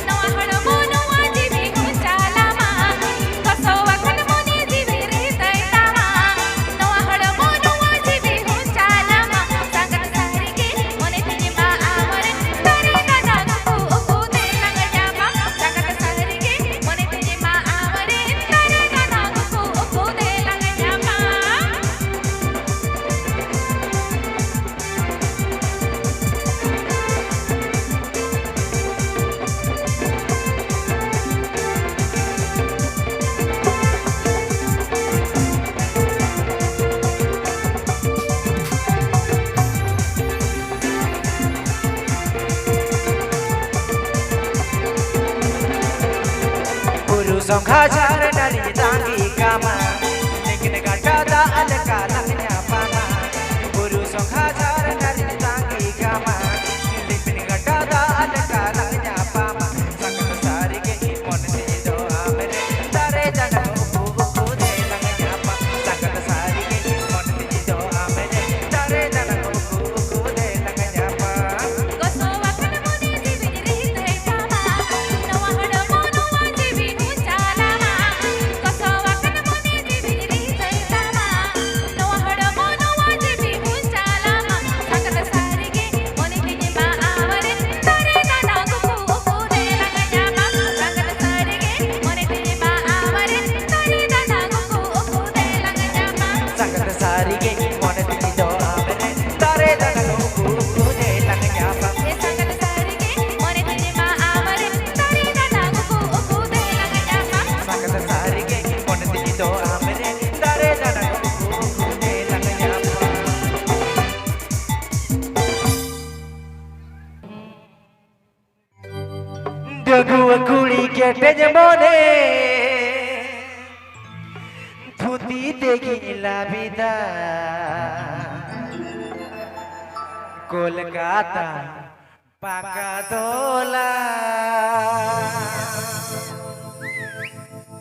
ᱱᱚᱣᱟ ᱦᱚᱲᱢᱚ ᱱᱚᱣᱟ ᱡᱤᱣᱤ ᱦᱚᱸ ᱪᱟᱞᱟᱢᱟ᱾ ᱜᱚᱥᱚ ᱟᱠᱟᱱ ᱢᱚᱱᱮ ᱡᱤᱣᱤ ᱨᱤᱫᱟᱹᱭ ᱛᱟᱢᱟ, ᱱᱚᱣᱟ ᱦᱚᱲᱢᱚ ᱱᱚᱣᱟ ᱡᱤᱣᱤ ᱦᱚᱸ ᱪᱟᱞᱟᱢᱟ᱾ ᱥᱟᱸᱜᱟᱛ ᱥᱟᱹᱨᱤ ᱜᱮ ᱢᱚᱱᱮ ᱛᱤᱧ ᱢᱟ ᱟᱢᱨᱮ ᱫᱟᱨᱮ ᱫᱟᱱᱟᱝ ᱩᱠᱩ ᱩᱠᱩ ᱛᱮᱞᱟᱝ ᱧᱟᱯᱟᱢ᱾ ᱥᱟᱸᱜᱟᱛ ᱥᱟᱹᱨᱤ ᱜᱮ ᱢᱚᱱᱮ ᱛᱤᱧ ᱢᱟ ᱟᱢᱨᱮ ᱫᱟᱨᱮ ᱫᱟᱱᱟᱝ ᱩᱠᱩ ᱩᱠᱩ ᱛᱮᱞᱟᱝ ᱧᱟᱯᱟᱢ᱾ ᱥᱚᱸᱜᱷᱟ ᱡᱷᱟᱨ ᱱᱟᱹᱲᱤ ᱛᱟᱸᱜᱤ ᱠᱟᱢᱟ, ᱞᱤᱸᱜᱤᱱ ᱜᱟᱰᱟ ᱫᱟᱜ ᱞᱮᱠᱟ ᱞᱟᱝ ᱧᱟᱯᱟᱢᱟ᱾ ᱵᱩᱨᱩ ᱥᱚᱸᱜᱷᱟ ᱡᱷᱟᱨ ᱱᱟᱹᱲᱤ ᱛᱟᱸᱜᱤ ᱠᱟᱢᱟ, ᱞᱤᱸᱜᱤᱱ ᱜᱟᱰᱟ ᱫᱟᱜ ᱞᱮᱠᱟ ᱞᱟᱝ ᱧᱟᱯᱟᱢᱟ᱾ ᱥᱟᱸᱜᱟᱛ ᱥᱟᱹᱨᱤ ᱜᱮ ᱢᱚᱱᱮ ᱛᱤᱧ ᱫᱚ ᱟᱢ ᱨᱮ, ᱫᱟᱨᱮ ᱫᱟᱱᱟ ᱩᱠᱩ ᱩᱠᱩ ᱛᱮ ᱞᱟᱝ ᱧᱟᱯᱟᱢᱟ᱾ ᱥᱟᱸᱜᱟᱛ ᱥᱟᱹᱨᱤ ᱜᱮ ᱢᱚᱱᱮ ᱛᱤᱧ ᱫᱚ ᱟᱢ ᱨᱮ, ᱫᱟᱨᱮ ᱫᱟᱱᱟ ᱩᱠᱩ ᱩᱠᱩ ᱛᱮ ᱞᱟᱝ ᱧᱟᱯᱟᱢᱟ᱾ ᱜᱚᱥᱚ ᱟᱠᱟᱱ ᱢᱚᱱᱮ ᱡᱤᱣᱤ ᱨᱤᱦᱤᱴ ᱮ ᱛᱟᱢᱟ, ᱱᱚᱣᱟ ᱦᱚᱲᱢᱚ ᱱᱚᱣᱟ ᱡᱤᱣᱤ ᱦᱚᱸ ᱪᱟᱞᱟᱣᱟ᱾ ᱜᱚᱥᱚ ᱟᱠᱟᱱ ᱢᱚᱱᱮ ᱡᱤᱣᱤ ᱨᱤᱦᱤᱴ ᱮ ᱛᱟᱢᱟ, ᱱᱚᱣᱟ ᱦᱚᱲᱢᱚ ᱱᱚᱣᱟ ᱡᱤᱣᱤ ᱦᱚᱸ ᱪᱟᱞᱟᱣᱟ᱾ ᱥᱟᱸᱜᱟᱛ ᱥᱟᱹᱨᱤ ᱜᱮ ᱢᱚᱱᱮ ᱛᱤᱧ ᱢᱟ ᱟᱢ ᱨᱮ, ᱫᱟᱨᱮ ᱫᱟᱱᱟ ᱩᱠᱩ ᱩᱠᱩ ᱛᱮ ᱞᱟᱝ ᱧᱟᱯᱟᱢᱟ᱾ ᱥᱟᱸᱜᱟᱛ ᱥᱟᱹᱨᱤ ᱜᱮ ᱢᱚᱱᱮ ᱛᱤᱧ ᱢᱟ ᱟᱢ ᱨᱮ, ᱫᱟᱨᱮ ᱫᱟᱱᱟ ᱩᱠᱩ ᱩᱠᱩ ᱛᱮ ᱞᱟᱝ ᱧᱟᱯᱟᱢᱟ᱾ ᱥᱟᱸᱜᱟᱛ ᱥᱟᱹᱨᱤ ᱜᱮ ᱢᱚᱱᱮ ᱛᱤᱧ ᱫᱚ ᱟᱢ ᱨᱮ, ᱫᱟᱨᱮ ᱫᱟᱱᱟ ᱩᱠᱩ ᱩᱠᱩ ᱛᱮ ᱞᱟᱝ ᱧᱟᱯᱟᱢᱟ᱾ ᱮ ᱥᱟᱸᱜᱟᱛ ᱥᱟᱹᱨᱤ ᱜᱮ ᱢᱚᱱᱮ ᱛᱤᱧ ᱢᱟ ᱟᱢ ᱨᱮ, ᱫᱟᱨᱮ ᱫᱟᱱᱟ ᱩᱠᱩ ᱩᱠᱩ ᱛᱮ ᱞᱟᱝ ᱧᱟᱯᱟᱢᱟ᱾ ᱥᱟᱸᱜᱟᱛ ᱥᱟᱹᱨᱤ ᱜᱮ ᱢᱚᱱᱮ ᱛᱤᱧ ᱫᱚ ᱟᱢ ᱨᱮ, ᱫᱟᱨᱮ ᱫᱟᱱᱟ ᱩᱠᱩ ᱩᱠᱩ ᱛᱮ ᱞᱟᱝ ᱧᱟᱯᱟᱢᱟ᱾ ᱰᱟᱺᱜᱩᱣᱟᱹ ᱠᱩᱲᱤ ᱠᱮᱴᱮᱡ ᱢᱚᱱᱮ, ᱫᱷᱩᱛᱤ ᱛᱮᱜᱤᱧ ᱞᱟᱵᱤᱫᱟ᱾ ᱠᱳᱞᱠᱟᱛᱟ ᱯᱟᱠᱟ ᱫᱚᱞᱟ,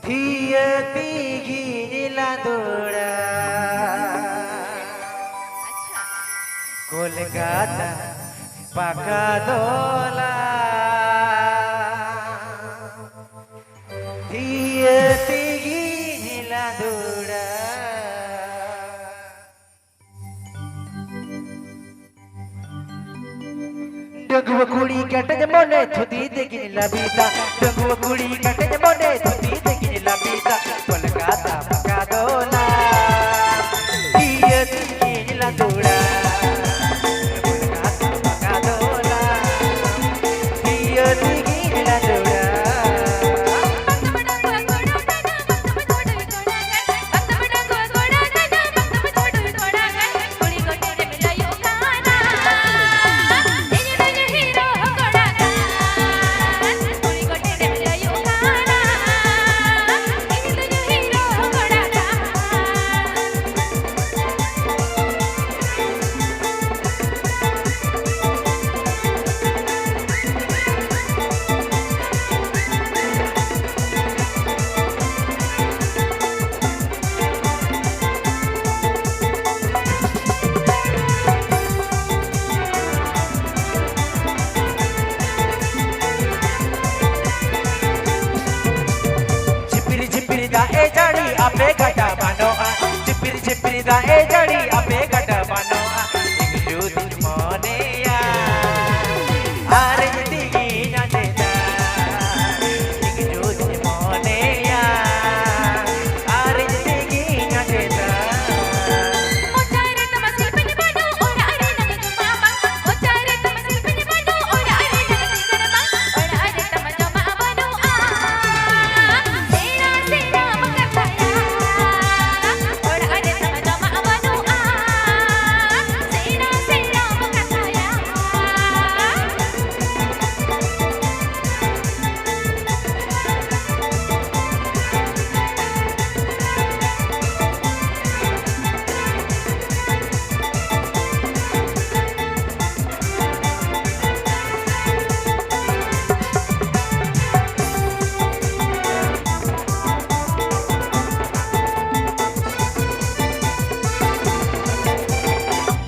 ᱛᱷᱤᱭᱟᱹ ᱛᱮᱜᱤᱧ ᱞᱟᱸᱫᱩᱲᱟ᱾ ᱠᱳᱞᱠᱟᱛᱟ ᱯᱟᱠᱟ ᱫᱚᱞᱟ, ᱛᱷᱤᱭᱟᱹ ᱛᱮᱜᱤᱧ ᱞᱟᱸᱫᱩᱲᱟ᱾ ᱰᱟᱺᱜᱩᱣᱟᱹ ᱠᱩᱲᱤ ᱠᱮᱴᱮᱡ ᱢᱚᱱᱮ, ᱫᱷᱩᱛᱤ ᱛᱮᱜᱤᱧ ᱞᱟᱵᱤᱫᱟ᱾ ᱰᱟᱺᱜᱩᱣᱟᱹ ᱠᱩᱲᱤ ᱠᱮᱴᱮᱡ ᱢᱚᱱᱮ, ᱫᱷᱩᱛᱤ ᱛᱮᱜᱤᱧ ᱞᱟᱵᱤᱫᱟ᱾ ᱠᱳᱞᱠᱟᱛᱟ ᱯᱟᱠᱟ ᱫᱚᱞᱟ, ᱤᱭᱟᱹ ᱛᱮᱜᱤᱧ ᱞᱟᱸᱫᱩᱲᱟ᱾ ᱠᱳᱞᱠᱟᱛᱟ ᱯᱟᱠᱟ ᱫᱚᱞᱟ, ᱤᱭᱟᱹ ᱛᱮᱜᱤᱧ ᱞᱟᱸᱫᱩᱲᱟ᱾ ᱮ ᱡᱟᱹᱲᱤ ᱟᱯᱮ ᱜᱟᱰᱟ ᱵᱟᱹᱱᱩᱜᱼᱟ, ᱡᱷᱤᱯᱤᱨ ᱡᱷᱤᱯᱤᱨ ᱫᱟᱜ ᱮ ᱡᱟᱹᱲᱤ ᱟᱯᱮ ᱜᱟᱰᱟ ᱵᱟᱹᱱᱩᱜᱼᱟ᱾ ᱤᱧ ᱡᱩᱫᱤᱧ ᱢᱚᱱᱮᱭᱟ ᱟᱨ ᱤᱧ ᱛᱮᱜᱤᱧ ᱟᱸᱡᱮᱫᱟ, ᱤᱧ ᱡᱩᱫᱤᱧ ᱢᱚᱱᱮᱭᱟ ᱟᱨ ᱤᱧ ᱛᱮᱜᱤᱧ ᱟᱸᱡᱮᱫᱟ᱾ ᱢᱚᱪᱟ ᱨᱮ ᱛᱟᱢᱟ ᱥᱤᱞᱯᱤᱧ ᱵᱟᱹᱱᱩᱜ, ᱚᱲᱟᱜ ᱨᱮ ᱱᱟᱜ ᱡᱚᱢᱟᱜ ᱵᱟᱝ᱾ ᱢᱚᱪᱟ ᱨᱮ ᱛᱟᱢᱟ ᱥᱤᱞᱯᱤᱧ ᱵᱟᱹᱱᱩᱜ, ᱚᱲᱟᱜ ᱨᱮ ᱱᱟᱜ ᱥᱤᱞᱯᱤᱧ ᱵᱟᱹᱱᱩᱜ᱾ ᱚᱲᱟᱜ ᱨᱮ ᱛᱟᱢᱟ ᱡᱚᱢᱟᱜ ᱵᱟᱹᱱᱩᱜᱼᱟ᱾ ᱥᱮᱬᱟ ᱥᱮᱬᱟᱢ ᱠᱟᱛᱷᱟᱭᱟ᱾ ᱚᱲᱟᱜ ᱨᱮ ᱛᱟᱢᱟ ᱡᱚᱢᱟᱜ ᱵᱟᱹᱱᱩᱜᱼᱟ᱾ ᱥᱮᱬᱟ ᱥᱮᱬᱟᱢ ᱠᱟᱛᱷᱟᱭᱟ᱾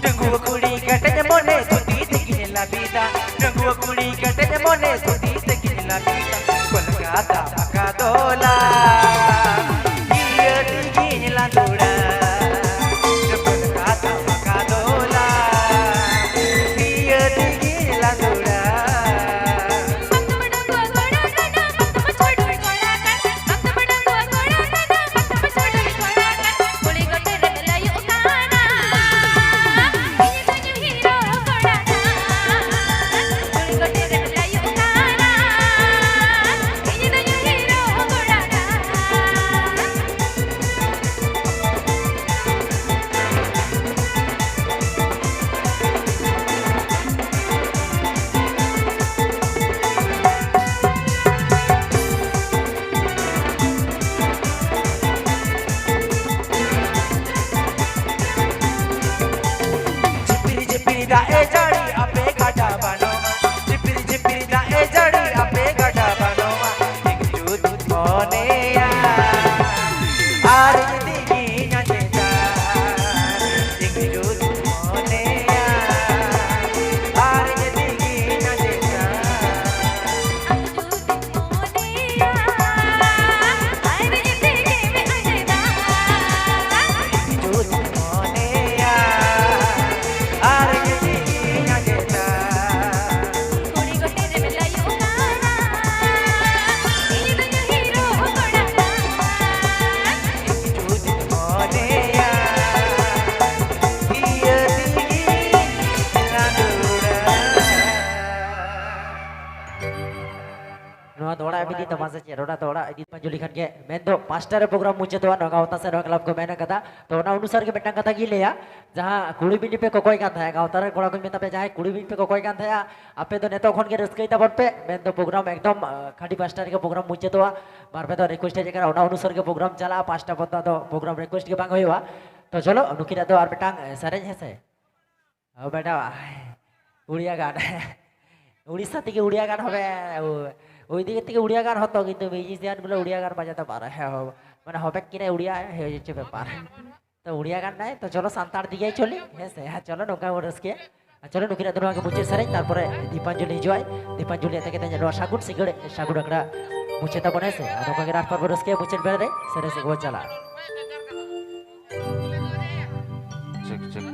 ᱰᱟᱺᱜᱩᱣᱟᱹ ᱠᱩᱲᱤ ᱠᱮᱴᱮᱡ ᱢᱚᱱᱮ ᱫᱷᱩᱛᱤ ᱛᱮᱜᱤᱧ ᱞᱟᱹᱵᱤᱫᱟ᱾ ᱰᱟᱺᱜᱩᱣᱟᱹ ᱠᱩᱲᱤ ᱠᱮᱴᱮᱡ ᱢᱚᱱᱮ ᱫᱷᱩᱛᱤ ᱛᱮᱜᱤᱧ ᱞᱟᱹᱵᱤᱫᱟ᱾ ᱠᱚᱞᱠᱟᱛᱟ ᱯᱟᱠᱟ ᱫᱚᱞᱟ, ᱤᱭᱟᱹ ᱛᱮᱜᱤᱧ ᱞᱟᱸᱫᱩᱲᱟ᱾ ᱠᱚᱞᱠᱟᱛᱟ ᱯᱟᱠᱟ ᱫᱚᱞᱟ, ᱤᱭᱟᱹ ᱛᱮᱜᱤᱧ ᱞᱟᱸᱫᱩᱲᱟ᱾ ᱱᱚᱣᱟ ᱫᱚ ᱚᱲᱟᱜ ᱮᱢ ᱤᱫᱤ ᱛᱟᱢᱟ ᱥᱮ ᱪᱮᱫ? ᱚᱱᱟ ᱫᱚ ᱚᱲᱟᱜ ᱤᱫᱤ ᱯᱟᱸᱡᱩᱞᱤ ᱠᱷᱟᱱ ᱜᱮ ᱢᱮᱱᱫᱚ ᱯᱟᱸᱪᱴᱟ ᱨᱮ ᱯᱨᱳᱜᱨᱟᱢ ᱢᱩᱪᱟᱹᱫᱚᱜᱼᱟ, ᱱᱚᱣᱟ ᱜᱟᱶᱛᱟ ᱥᱮ ᱱᱚᱣᱟ ᱠᱞᱟᱵᱽ ᱠᱚ ᱢᱮᱱ ᱠᱟᱫᱟ᱾ ᱛᱚ ᱚᱱᱟ ᱚᱱᱩᱥᱟᱨ ᱜᱮ ᱢᱤᱫᱴᱟᱝ ᱠᱟᱛᱷᱟ ᱜᱤᱧ ᱞᱟᱹᱭᱟ, ᱡᱟᱦᱟᱸ ᱠᱩᱲᱤ ᱵᱤᱱᱰᱤ ᱯᱮ ᱠᱚᱠᱚᱭ ᱠᱟᱱ ᱛᱟᱦᱮᱸᱫ, ᱜᱟᱶᱛᱟ ᱨᱮᱱ ᱠᱚᱲᱟ ᱠᱚᱧ ᱢᱮᱛᱟ ᱯᱮᱭᱟ, ᱡᱟᱦᱟᱸᱭ ᱠᱩᱲᱤ ᱵᱤᱱ ᱯᱮ ᱠᱚᱠᱚᱭ ᱠᱟᱱ ᱛᱟᱦᱮᱸᱫᱼᱟ, ᱟᱯᱮ ᱫᱚ ᱱᱤᱛᱚᱜ ᱠᱷᱚᱱ ᱜᱮ ᱨᱟᱹᱥᱠᱟᱹᱭ ᱛᱟᱵᱚᱱ ᱯᱮ᱾ ᱢᱮᱱᱫᱚ ᱯᱨᱳᱜᱨᱟᱢ ᱮᱠᱫᱚᱢ, ᱟᱸ, ᱠᱷᱟᱹᱰᱤ ᱯᱟᱸᱪᱴᱟ ᱨᱮᱜᱮ ᱯᱨᱳᱜᱨᱟᱢ ᱢᱩᱪᱟᱹᱫᱚᱜᱼᱟ᱾ ᱵᱟᱨ ᱯᱮ ᱫᱚ ᱨᱤᱠᱩᱭᱮᱥᱴ ᱦᱮᱡ ᱟᱠᱟᱱᱟ, ᱚᱱᱟ ᱚᱱᱩᱥᱟᱨ ᱜᱮ ᱯᱨᱳᱜᱨᱟᱢ ᱪᱟᱞᱟᱜᱼᱟ᱾ ᱯᱟᱸᱪᱴᱟ ᱯᱚᱨ ᱫᱚ ᱟᱫᱚ ᱯᱨᱳᱜᱨᱟᱢ ᱨᱤᱠᱩᱭᱮᱥᱴ ᱜᱮ ᱵᱟᱝ ᱦᱩᱭᱩᱜᱼᱟ᱾ ᱛᱚ ᱪᱚᱞᱚ, ᱱᱩᱠᱤᱱᱟᱜ ᱫᱚ ᱟᱨ ᱢᱤᱫᱴᱟᱝ, ᱮ, ᱥᱮᱨᱮᱧ ᱦᱮᱸ ᱥᱮ᱾ ও ম্যাডাম, উড়িয়া গান। উড়িষ্যা থেকে উড়িয়া গান হবে। ও, ওই দিক থেকে উড়িয়া গান হতো, কিন্তু মিউজিশিয়ান গুলো উড়িয়া গান বাজাতে পারে। হ্যাঁ, ও, মানে হবে কিনা উড়িয়া, এই হচ্ছে ব্যাপার। তো উড়িয়া গান নাই, তো চলো সান্তার দিকেই চলি। হ্যাঁ, সে, হ্যাঁ, চলো নৌকা রসকে। আর চলো নুকিরা দোনো আগে মুচের সেরেন, তারপরে দীপাঞ্জলি এনজয়। দীপাঞ্জলি এতে কেটে জানো সাগুন সিঙ্গড়ে, সাগুন আকড়া মুচে তা বনে সে। আর নৌকা কে রাত পারবো রসকে মুচের বেড়ে, সেরে সে গোল চালা। Check, check.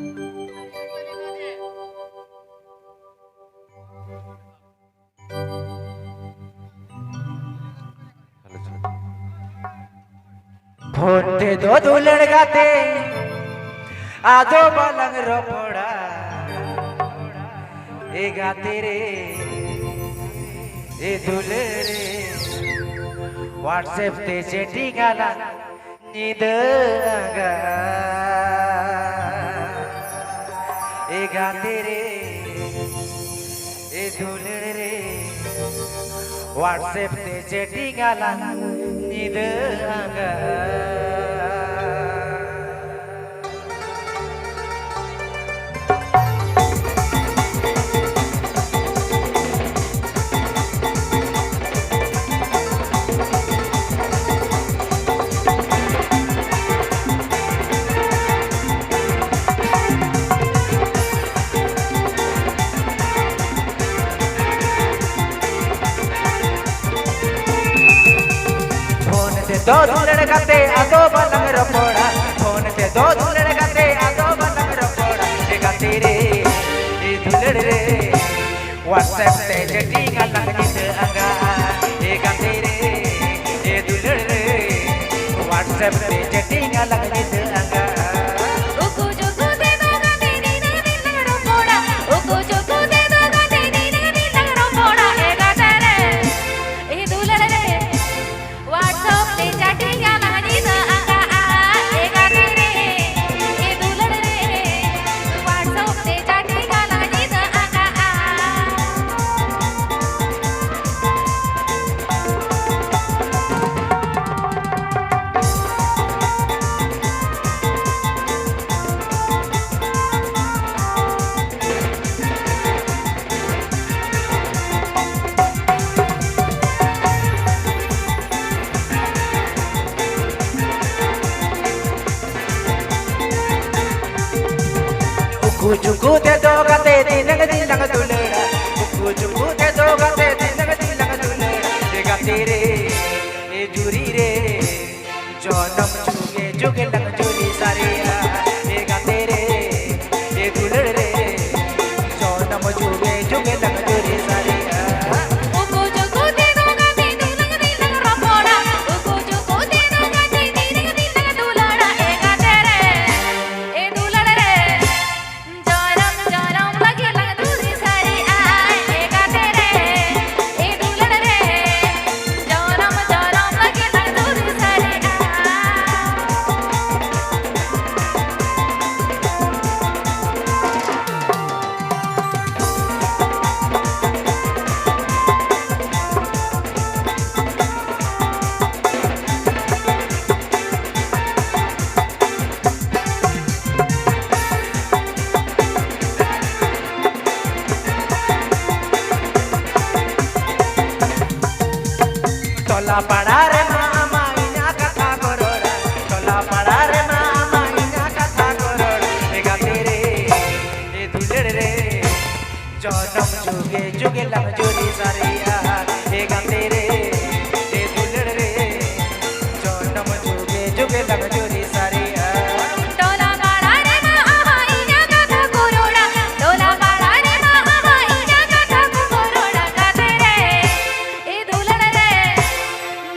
ᱯᱷᱳᱱ ᱛᱮᱫᱚ ᱫᱩᱞᱟᱹᱲ ᱜᱟᱛᱮ ᱟᱫᱚ ᱵᱟᱞᱟᱝ ᱨᱚᱯᱚᱲᱟ᱾ ᱮ ᱜᱟᱛᱮ ᱨᱮ, ᱮ ᱫᱩᱞᱟᱹᱲ ᱨᱮ, WhatsApp ᱛᱮ ᱪᱮᱴᱤᱝ ᱟᱞᱟᱝ ᱧᱤᱫᱟᱹ ᱟᱸᱜᱟ᱾ ᱮ ᱜᱟᱛᱮ ᱨᱮ, ᱮ ᱫᱩᱞᱟᱹᱲ ᱨᱮ, WhatsApp ᱛᱮ ᱪᱮᱴᱤᱝ ᱟᱞᱟᱝ ᱧᱤᱫᱟᱹ ᱟᱸᱜᱟ᱾ ᱯᱷᱳᱱ ᱛᱮᱫᱚ ᱫᱩᱞᱟᱹᱲ ᱠᱟᱛᱮ ᱟᱫᱚ ᱵᱟᱞᱟᱝ ᱨᱚᱯᱚᱲᱟ᱾ ᱯᱷᱳᱱ ᱛᱮᱫᱚ ᱫᱩᱞᱟᱹᱲ ᱠᱟᱛᱮ ᱟᱫᱚ ᱵᱟᱞᱟᱝ ᱨᱚᱯᱚᱲᱟ᱾ ᱮ ᱜᱟᱛᱮ ᱨᱮ, ᱮ ᱫᱩᱞᱟᱹᱲ ᱨᱮ, WhatsApp ᱛᱮ ᱪᱮᱴᱤᱝ ᱟᱞᱟᱝ ᱧᱤᱫᱟᱹ ᱟᱸᱜᱟ᱾ ᱮ ᱜᱟᱛᱮ ᱨᱮ, ᱮ ᱫᱩᱞᱟᱹᱲ ᱨᱮ, WhatsApp ᱛᱮ ᱪᱮᱴᱤᱝ ᱟᱞᱟᱝ ᱧᱤᱫᱟᱹ ᱟᱸᱜᱟ᱾ ᱩᱠᱩ ᱪᱩᱠᱩ ᱛᱮᱫᱚ ᱜᱟᱛᱮ ᱫᱤᱱᱟᱹᱢ ᱫᱤᱱ ᱞᱟᱝ ᱨᱚᱯᱚᱲᱟ᱾ ᱩᱠᱩ ᱪᱩᱠᱩ ᱛᱮᱫᱚ ᱜᱟᱛᱮ ᱫᱤᱱᱟᱹᱢ ᱫᱤᱱ ᱞᱟᱝ ᱨᱚᱯᱚᱲᱟ᱾ ᱮ ᱜᱟᱛᱮ ᱨᱮ, ᱮ ᱛᱮᱫᱚ ᱜᱟᱛᱮ ᱛᱤᱱᱟᱹᱜ ᱫᱤᱱ ᱞᱟᱝ ᱫᱩᱞᱟᱹᱲᱟ, ᱩᱠᱩ ᱪᱩᱠᱩ ᱛᱮᱫᱚ ᱜᱟᱛᱮ ᱛᱤᱱᱟᱹᱜ ᱫᱤᱱ ᱞᱟᱝ ᱫᱩᱞᱟᱹᱲᱟ, ᱮ ᱜᱟᱛᱮ ᱨᱮ, ᱮ ᱡᱩᱨᱤ ᱨᱮ, ᱡᱚᱱᱚᱢ ᱡᱩᱜᱮ ᱡᱩᱜᱮ ᱞᱟᱝ ᱡᱩᱨᱤ ᱥᱟᱹᱨᱤᱭᱟ, ᱮ ᱜᱟᱛᱮ ᱨᱮ, ᱮ ᱫᱩᱞᱟᱹᱲ ᱨᱮ, ᱡᱚᱱᱚᱢ ᱡᱩᱜᱮ ᱡᱩᱜᱮ ᱞᱟᱝ ᱡᱩᱨᱤ ᱥᱟᱹᱨᱤᱭᱟ᱾ ᱩᱠᱩ ᱪᱩᱠᱩ ᱛᱮᱫᱚ ᱜᱟᱛᱮ ᱛᱤᱱᱟᱹᱜ ᱫᱤᱱ ᱞᱟᱝ ᱨᱚᱯᱚᱲᱟ, ᱩᱠᱩ ᱪᱩᱠᱩ ᱛᱮᱫᱚ ᱜᱟᱛᱮ ᱛᱤᱱᱟᱹᱜ ᱫᱤᱱ ᱞᱟᱝ ᱫᱩᱞᱟᱹᱲᱟ, ᱮ ᱜᱟᱛᱮ ᱨᱮ, ᱮ ᱫᱩᱞᱟᱹᱲ ᱨᱮ᱾ ᱡᱚᱱᱚᱢ ᱡᱚᱱᱚᱢ ᱞᱟᱹᱜᱤᱫ ᱞᱟᱝ ᱫᱩᱞᱟᱹᱲ ᱥᱟᱹᱨᱤᱜᱼᱟ, ᱮ ᱜᱟᱛᱮ ᱨᱮ, ᱮ ᱫᱩᱞᱟᱹᱲ ᱨᱮ᱾ ᱡᱚᱱᱚᱢ ᱡᱚᱱᱚᱢ ᱞᱟᱹᱜᱤᱫ ᱞᱟᱝ ᱫᱩᱞᱟᱹᱲ ᱥᱟᱹᱨᱤᱜᱼᱟ᱾ ᱴᱚᱞᱟ ᱯᱟᱲᱟ ᱨᱮᱢᱟ ᱟᱢᱟᱜ ᱤᱧᱟᱹᱜ ᱠᱟᱛᱷᱟ ᱠᱚ ᱨᱚᱲᱟ, ᱴᱚᱞᱟ ᱯᱟᱲᱟ ᱨᱮᱢᱟ ᱟᱢᱟᱜ ᱤᱧᱟᱹᱜ ᱠᱟᱛᱷᱟ ᱠᱚ ᱨᱚᱲᱟ, ᱮ ᱜᱟᱛᱮ ᱨᱮ, ᱮ ᱫᱩᱞᱟᱹᱲ ᱨᱮ, ᱡᱚᱱᱚᱢ ᱡᱩᱜᱮ ᱡᱩᱜᱮ ᱞᱟᱝ ᱡᱩᱨᱤ ᱥᱟᱹᱨᱤᱜᱼᱟ, ᱮ ᱜᱟᱛᱮ ᱨᱮ, ᱮ ᱫᱩᱞᱟᱹᱲ ᱨᱮ, ᱡᱚᱱᱚᱢ ᱡᱩᱜᱮ ᱡᱩᱜᱮ ᱞᱟᱝ ᱡᱩᱨᱤ ᱥᱟᱹᱨᱤᱜᱼᱟ᱾ ᱴᱚᱞᱟ ᱯᱟᱲᱟ ᱨᱮᱢᱟ ᱟᱢᱟᱜ ᱤᱧᱟᱹᱜ ᱠᱟᱛᱷᱟ ᱠᱚ ᱨᱚᱲᱟ, ᱴᱚᱞᱟ ᱯᱟᱲᱟ ᱨᱮᱢᱟ ᱟᱢᱟᱜ ᱤᱧᱟᱹᱜ ᱠᱟᱛᱷᱟ ᱠᱚ ᱨᱚᱲᱟ, ᱜᱟᱛᱮ ᱨᱮ, ᱮ ᱫᱩᱞᱟᱹᱲ ᱨᱮ,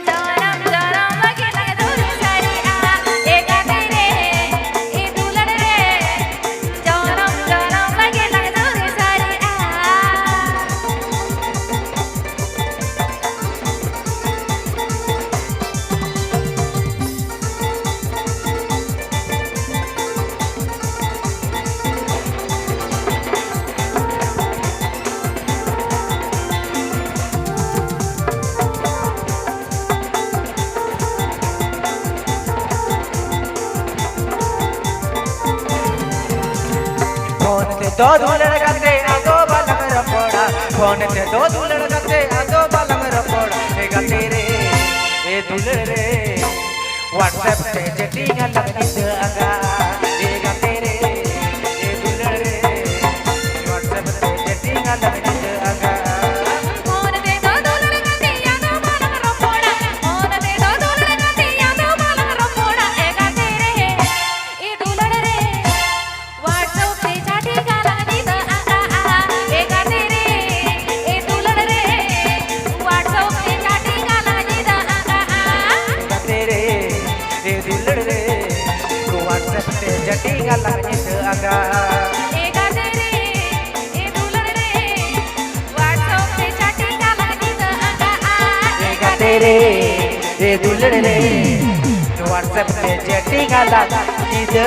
ᱡᱚᱱᱚᱢ ᱡᱚᱱᱚᱢ ᱞᱟᱹᱜᱤᱫ ᱞᱟᱝ ᱫᱩᱞᱟᱹᱲ ᱥᱟᱹᱨᱤᱜᱼᱟ, ᱮ ᱜᱟᱛᱮ ᱨᱮ, ᱮ ᱫᱩᱞᱟᱹᱲ ᱨᱮ, ᱡᱚᱱᱚᱢ ᱡᱚᱱᱚᱢ ᱞᱟᱹᱜᱤᱫ ᱞᱟᱝ ᱫᱩᱞᱟᱹᱲ ᱥᱟᱹᱨᱤᱜᱼᱟ᱾ ᱯᱷᱳᱱ ᱛᱮᱫᱚ ᱫᱩᱞᱟᱹᱲ ᱠᱟᱛᱮ ᱟᱫᱚ ᱵᱟᱞᱟᱝ ᱨᱚᱯᱚᱲᱟ, ᱯᱷᱳᱱ ᱛᱮᱫᱚ ᱫᱩᱞᱟᱹᱲ ᱠᱟᱛᱮ ᱟᱫᱚ ᱵᱟᱞᱟᱝ ᱨᱚᱯᱚᱲᱟ, ᱮ ᱜᱟᱛᱮ ᱨᱮ, ᱮ ᱫᱩᱞᱟᱹᱲ ᱨᱮ, WhatsApp ᱛᱮ chatting ᱟᱞᱟᱝ ᱧᱤᱫᱟᱹ ᱟᱸᱜᱟ, ᱮ ᱜᱟᱛᱮ ᱨᱮ, ᱮ ᱫᱩᱞᱟᱹᱲ ᱨᱮ, ᱨᱮ ᱨᱮ ᱫᱩᱞᱟᱹᱲ ᱨᱮ WhatsApp ᱛᱮ chatting ᱟᱞᱟᱝ ᱧᱤᱫᱟᱹ